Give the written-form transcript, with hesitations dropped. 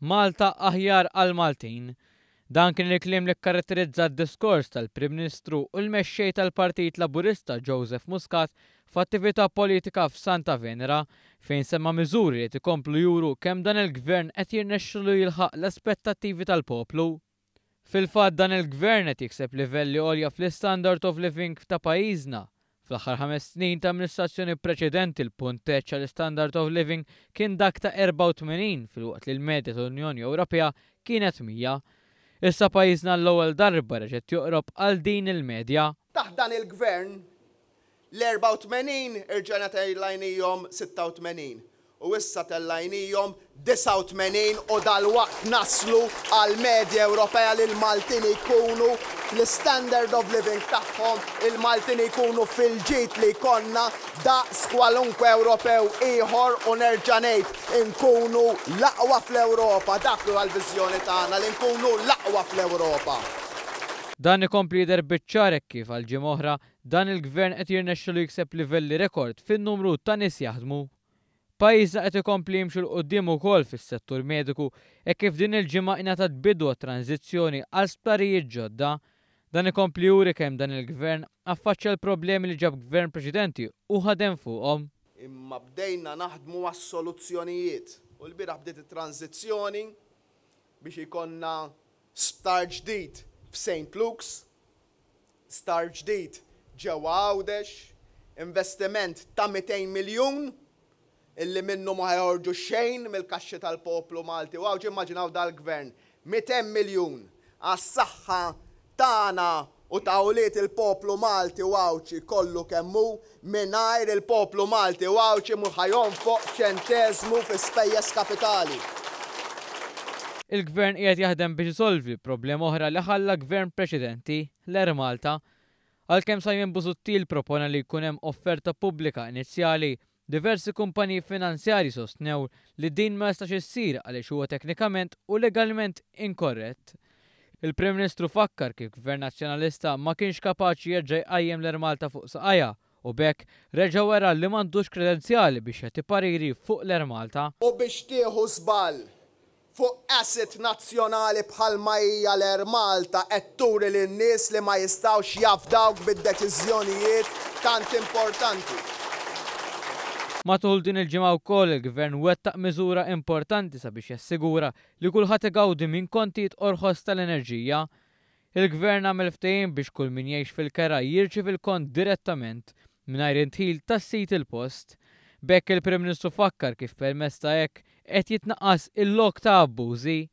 Malta aħjar għall-Maltin. Dan kien il-kliem li kkaratterizza d-diskors tal-Prim Ministru u l-Mexxej tal-Partit Laburista Joseph Muscat f'attività politika f'Santa Venera fejn semma miżuri li qed ikomplu juru kemm dan il-Gvern qed jirnexxilu jilħaq l-aspettattivi tal-poplu. Fil-fatt dan il-Gvern qed jikseb livelli għolja fl-istandard of living ta' pajjiżna. Fl-aħħar ħames snin ta' amministrazzjoni preċedenti l-punteġġ għall-istandard of living kien dak ta' 84 filwaqt li l-medja tal-Unjoni Ewropea kienet 100. Issa pajjiżna għall-ewwel darba reġa' qed joqrob għal din il-medja. Taħt dan il-Gvern, L-84 irġajna tellajnihom 86 u issa tellajnihom 89 u dalwaqt naslu għall-medja Ewropea li l-Maltin jkunu fl-istandard of living tagħhom, il-Maltin jkunu fil-ġid li jkollna daqs kwalunkwe Ewropew ieħor u nerġa' ngħid inkunu l-aqwa fl-Ewropa. Dak huwa l-viżjoni tagħna li nkunu l-aqwa fl-Ewropa. Dan ikompli jidher biċ-ċar hekk kif għal ġimgħa oħra Dan il-Gvern qed jirnexxilu jikseb livelli rekord fin-numru ta' nies jaħdmu. Pajjiżna qed ikompli jimxi 'l quddiem ukoll fis-settur mediku hekk kif din il-ġimgħa ingħatat bidu għat-tranżizzjoni għal sptarijiet ġodda. Dan ikompli juri kemm dan il-Gvern affaċċja l-problemi li ġab Gvern preċedenti u ħadem fuqhom. Imma bdejna naħdmu għas-soluzzjonijiet u lbieraħ bdiet it-tranżizzjoni biex ikollna sptar ġdid f'Saint Luke's. Sptar ġdid ġewwa Għawdex, investiment ta' 200 miljun illi minnu ma ħa joħorġu xejn mill-kaxxi tal-poplu Malti u Għawdxi, immaġinaw dal-Gvern, 200 miljun għas-saħħa tagħna u ta' ulied il-poplu Malti u Għawdxi kollu kemm hu, mingħajr il-poplu Malti u Għawdxi mhu ħa jonfoq ċenteżmu fi spejjeż kapitali. Il-Gvern qiegħed jaħdem biex isolvi problema oħra li ħalla Gvern preċedenti, l-Air Malta. Għalkemm Simon Busuttil propona li jkun hemm offerta pubblika inizjali, diversi kumpaniji finanzjarji sostnew li din ma jistax issir għaliex huwa teknikament u legalment inkorrett. Il-Prim Ministru fakkar kif Gvern Nazzjonalista ma kienx kapaċi jerġa' jqajjem l-Air Malta fuq saqajha u b'hekk reġa' wera li m'għandux kredenzjali biex jagħti pariri fuq l-Air Malta. U biex tieħu żball fuq asset nazzjonali bħalma hija l-Air Malta qed turi lin-nies li ma jistgħux jafdawk bid-deċiżjonijiet tant importanti. Matul din il-ġimgħa wkoll il-Gvern wettaq miżura importanti sabiex jassigura li kulħadd igawdi minn kontijiet orħos tal-enerġija. Il-Gvern għamel ftehim biex kull min jgħix fil-kera jirċievi l-kont direttament, mingħajr indħil ta' sid il-post. B'hekk il-Prim Ministru fakkar kif permezz ta' hekk qed jitnaqqas il-lok ta' abbużi.